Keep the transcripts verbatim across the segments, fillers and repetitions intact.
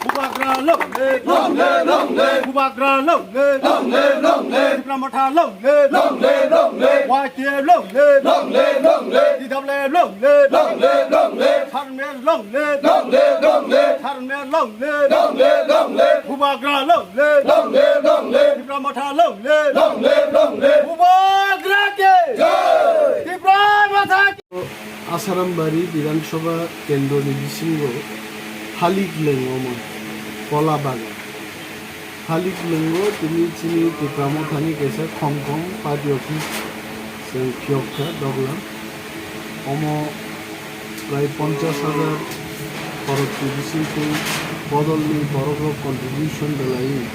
Bubagra long live! Long live, long live! Bubagra long live! Long live, long live! Tipra Motha long live! Long live, long live! Y T F long live! Long live, long live! T W F long live! Long live, long live! Sarmen long live! Long live, long live! Sarmen long live! Long live, long live! Bubagra long live! Long live, long live! Tipra Motha long live! Long live, long live! Bubagra ke! Jai! Tipra Motha ke! Asarambari Bidhan Sabha kendroni bisingo Halik Lengomon, Kola Bagan. Halik Lengo tini chini Tipra Mothani kaisa khongkhong party office chwng phiyok kha doglam. Omo prai ponchash hajar khorokni bisingtwi bodolni borokrok contribution belaiwi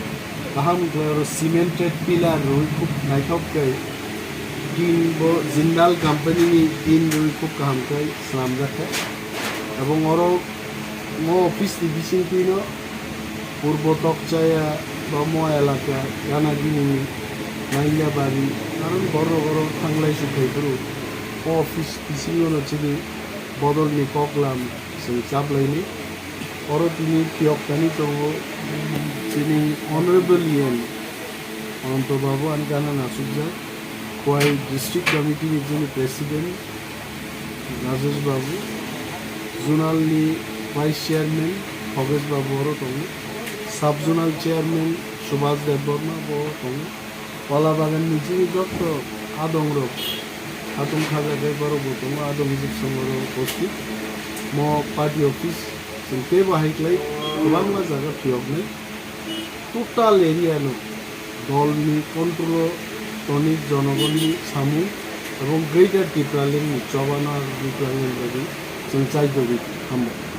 kaham khlai oro cemented pillar rwui khub naithok khe tin bo Jindal company ni tin rwui khub kaham khe swnamjak kha. Ebong oro mo office ni bisingtwino Purbo Tokchaya ba mo elaka Ganagini, Mailabari, karon borok oro thanglai sukhai phuru o office bisingono chini bodolni koklam chwng chaplaini. Oro tini phiyok thani tongo chini Honorable E M Ananto Babu, ani gana nasukjak, Khowai District Committee ni chini President Rajesh Babu, Zonal ni Vice Chairman Khogesh Babu oro tongo, Sub Zonal Chairman Subhas Debbarma bo tongo, Kola Bagan ni chini jotto adong rok, Khatung Khaja khe borok bo tongo, adong hijab songoro bosik, mo party office chwng teibo hai khlai kwbangma jaga phiyoknai. Total area no dolni control o toni jonogonni samung ebong Greater Tipraland ni chobana Tipraland bagwi chwng chai tongwi hambai.